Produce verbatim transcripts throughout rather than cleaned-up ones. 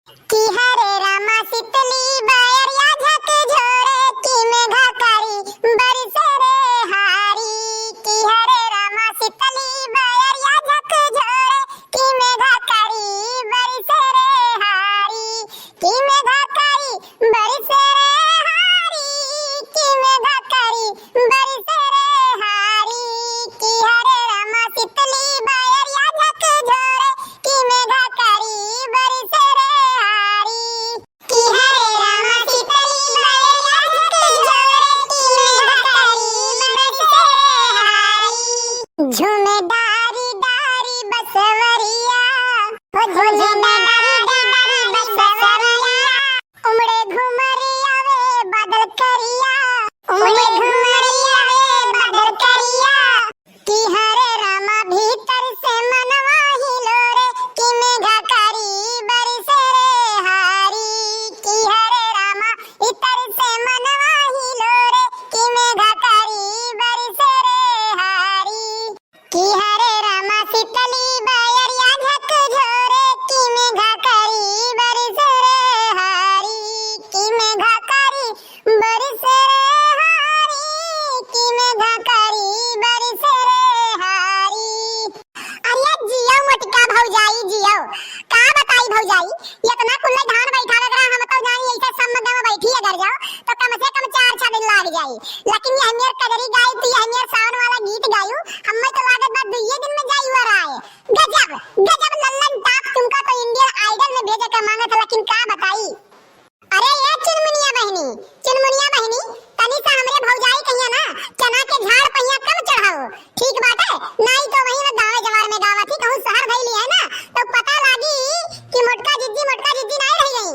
कि हरे रामा शीतली बयरिया झकझोरे, कि मेघा कारी बरसे रे हारी। कि हरे रामा शीतली बयरिया झकझोरे, कि मेघा कारी बरसे रे हारी। कि मेघा कारी बरसे रे हारी, कि मेघा कारी बरसे रे हारी। कि हरे रामा शीतली बयरिया झकझोरे, कि मेघा कारी बरसे रे हारी। कि हरे रामा शीतली बयरिया झकझोरे, कि मेघा कारी बरसे रे हारी। झूमे डारी डारी बसवरिया, हो झूमे डारी डारी बसवरिया। उमड़े घुमरिया वे बादल करिया, उमड़े घुमरिया वे बादल करिया। कि हरे रामा भीतर से मनवा हिलोरे, कि मेघा कारी बरसे रे हारी। कि हरे रामा भीतर से मनवा हिलोरे, कि मेघा कारी बरसे रे हारी। कि हरे रामा शीतली बयरिया झकझोरे, कि मेघा कारी बरसे रे हारी। कि मेघा कारी बरसे रे हारी, कि मेघा कारी बरसे रे हारी। अरे जियो मोटका भौजाई जियो, का बताई भौजाई, इतना कुल्ले धान बैठावे के रहा, हम तो जानी ऐसे सम्म गवा बैठी अगर जाओ तो कम से कम चार छह दिन लाग जाई, लेकिन ये हमियर कजरी गाई तो ये हमियर सावन वाला गीत गायू, हमें तो लागत बा दुइये दिन में जाई हुआ राय। गजब, गजब लल्लन टाप, तुमका तो Indian Idol में भेजे के मांगत है, लेकिन का बताई। अरे ए चुनमुनिया बहिनी, चुनमुनिया बहिनी, तनी सा हमरे भौजाई कहिया ना, चना के झाड़ पहिया कम चढ़ाओ, ठीक बाटे? नाई तो वही में गाँवे जवार में गावत ही, कहूँ शहर धइली है ना, तो पता लागी कि मोटका जिज्जी, मोटका जिज्जी नाई रह गई।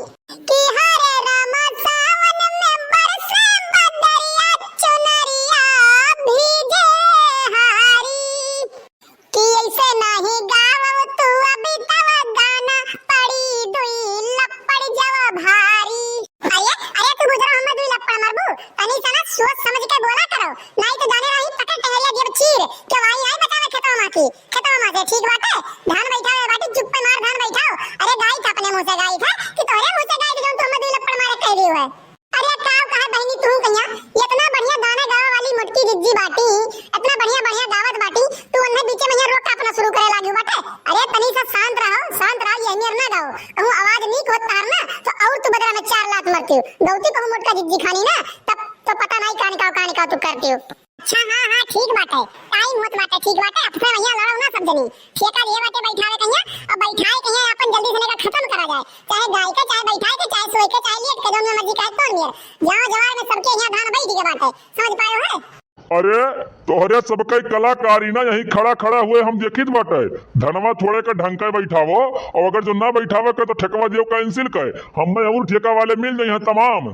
कि हरे रामा सावन में बरसे बदरिया, चुनरिया भीजे हारी। कि ऐसे नाही गावव तू अभी तवा गाना, पड़ी दुई लप्पड़ जवा भारी। अरे, अरे तू गुजरा हमर दुई लप्पड़ मरबू, तनी सा ना सोच समझ के बोला करो, नाई तो जाने रही पकड़ टंगरिया देब चीर, के वाई आई बचावे खेतवा माँ की, खेतवा माँ से ठीक बाटे, धान बैठावे बाटी चुप्पे मार धान बैठाओ। अरे गाई था अपने मुँह से गाई था कि तोहरे मुँह से गाई थी, जौन तू हमर दुई लप्पड़ मारे कह दियो है। अरे का कहे बहिनी तू कहिया, इतना बढ़िया गाना गावे वाली मोटकी जिज्जी बाटी, इतना बढ़िया बढ़िया गावत बाटी, तू उन्हें बीचे में यहाँ रोक के अपना शुरू करे लागी बाटे। अरे तनी सा शांत रहो, शांत रहो, ये मेर ना गाओ, कहूँ आवाज नीक होत तार ना तो और तू बदरा में चार लात मरती हो, गौती कहूँ मोटका जिज्जी खानी ना तब तो पता नहीं का निकाओ का निकाओ तू करती हो। अच्छा हाँ हाँ ठीक बाटे, टाइम होत बाटे, ठीक बाटे, अपने वहिया लड़ो ना सब जनी, ठेका लिए बाटे बैठावे कहिया, अब बैठाए कहिया अपन जल्दी से लेकर खत्म करा जाए, चाहे गाय के, चाहे बैठाए के, चाहे सोए के, चाहे लेट के, जौन में मर्जी कहे तौन में, गाँव जवार में सबके यहाँ धान बैठ के बाटे, समझ पायो है? अरे तोहरे सबके कलाकारी ना यहीं खड़ा खड़ा हुए हम देखित बाटे, धनवा थोड़े के ढंग के बैठावो, और अगर जो ना बैठावे के तो ठेकवा दियो कैंसिल के, हमें और ठेका वाले मिल जाइए तमाम।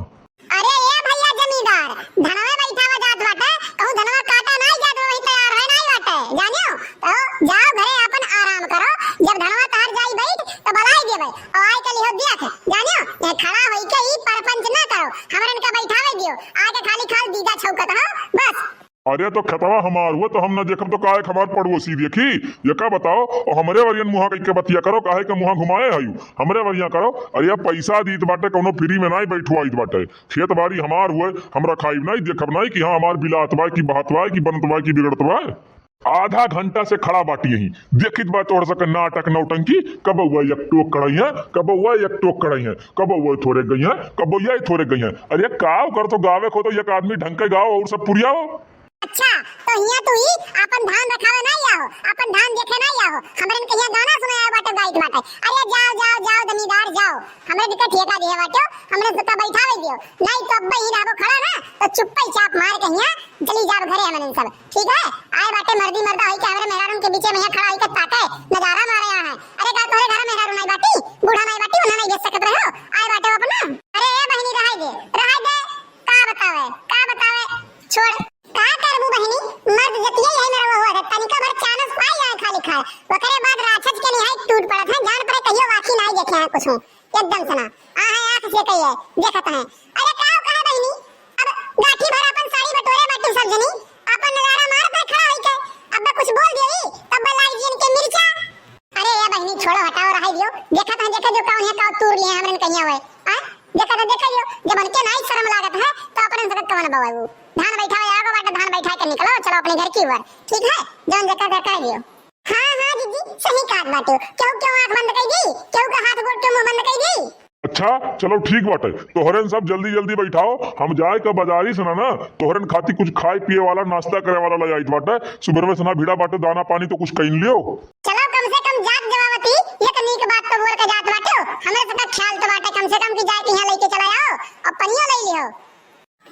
अरे ए भैया जमींदार, धनवा बैठावा जात बाटे, कहूँ धनवा काटा नाई जात बा, वही तैयार है नाई बाटे, जानियो? तो जाओ घरे अपन आराम करो, जब धनवा तहार जाई बैठ तो बलाई देबे, और आई के लिहो दिया थे, जानियो? ये खड़ा होई के ई परपंच ना करो, हमरन का बैठावे दियो, आके खाली खाल दीदा छौकत हो, बस। अरे तो खेतवा हमार हुआ तो हम ना देखब तो काहे हमार पड़ोसी देखी? ये का बताओ, और हमरे वरियन मुहा कह के बतिया करो, काहे के मुहा घुमाए हयू? हमरे वरिया करो, अरे पैसा दीत बाटे, कौनो फ्री में नाई बैठवाइत बाटे। खेत बाड़ी हमार हुए, हम रखाइब नाई, देखब नाई कि हाँ हमार बिलात बा कि बहत बा कि बनत बा कि बिगड़त बा। आधा घंटा से खड़ा बाटी यहीं, देखित बा तोहर सके नाटक नौटंकी, कबहुआ एक टोक कढ़ई है, कबहुआ एक टोक कढ़ई है, कबहुआ थोड़े गई है, कबहुआ थोड़े गई है। अरे काव कर तो गावे को तो एक आदमी ढंग के गाओ और सब पुरियाओ। अच्छा, तो हिया तू ही अपन धान रखावे ना आओ, अपन धान देखे ना आओ, हमरन के हिया गाना सुनाया बाटे गाइत बाटे। अरे जाओ जाओ जाओ जमींदार जाओ, हमरे दिक्कत ठेका दिए बाटे, हमरे सबका बैठावे दियो, नहीं तो अब्बे ही रहबो खड़ा ना तो चुप्पे चाप मार के हिया चली जाब घरे हमन सब, ठीक है? आए बाटे मर्दी मर्दा होई के हमरे मेहरारून के बीचे में यहाँ खड़ा होई के ताके नजारा मारे यहाँ है। अरे का तोहरे घर मेहरारू नहीं बाटी, बूढ़ा नहीं बाटी, उन्हें नहीं देख सकत रहे हो, आए बाटे वो अपना। अरे ए बहिनी रहाई दे, रहाई दे, का बतावे, का बतावे, छोड़। का करबू बहिनी, मर्द जतिया यही में रहो हुआ है, तनिका भर चानस पाई आए खाली खाए, ओकरे बाद राक्षस के निहाई टूट पड़त है, जान पड़े कहियो आँखी नहीं देखे हैं कुछ, एकदम से ना, आ है आँख से कहिए, देखत हैं। अरे का कहे बहिनी, अब गाठी भर अपन साड़ी बटोरे बाटी सब जनी, अपन नजारा मार पर खड़ा होई के, अब कुछ बोल देई, तब लाई जियन के मिर्चा। अरे ए नहीं, छोड़ो, हटाओ, रहाई दियो। देखत है, देखत जो कौन है, का तूर लिए हमरे कहिया हुए। आ? देखत है, देखत जो, जब उनके नाई शर्म लागत है, तो अपने से कवन बवे वो। धान बैठावे आगो बाटे, धान बैठा के निकलो, चलो अपने घर की ओर। ठीक है? जौन देखत है, कह दियो। हाँ, हाँ, जीजी, सही कहत बाटे। केहू, केहू आँख बंद कइ दी, केहू का हाथ गोड़ के मुँह बंद कइ दी। अच्छा, चलो ठीक बाटे, तोहरन सब जल्दी जल्दी बैठाओ, हम जाए का बाजारी से ना, ना तोहरन खातिर कुछ खाए पिए वाला, नाश्ता करे वाला ले आइत बाटे। सुबह में से ना भिड़ा बाटे, दाना पानी तो कुछ कइन लियो। चलो, कम से कम जात जवावती, ये तो नीक बात तो बोल के जात बाटे हो। हमरे सबका ख्याल तो बाटे, कम से कम कि जाए के यहाँ लेके चला आओ और पनियो ले लियो।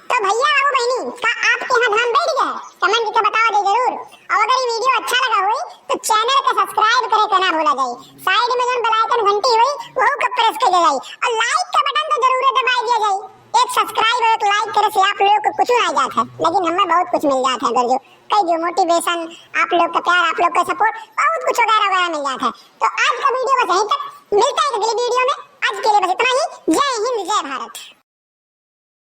तो भैया, बाबू, बहिनी, का आपके यहाँ धान बैठ गया? Comment करके बतावा जाए जरूर। और अगर ये video अच्छा लगा होई, तो channel के subscribe करे के ना भूला जाए। Side में जौन bell icon घंटी होई, वहू के press कर दे जाए। और like का button तो जरूर दबाई दिया जाए। एक subscribe और एक like करे से आप लोग को कुछ ना जात है, लेकिन हमें बहुत कुछ मिल जात है। अगर जो कई जो motivation, आप लोग का प्यार, आप लोग का support, बहुत कुछ वगैरह वगैरह मिल जात है। तो आज का video बस यहीं तक, मिलता है अगले video में। आज के लिए बस इतना ही। जय हिंद, जय भारत।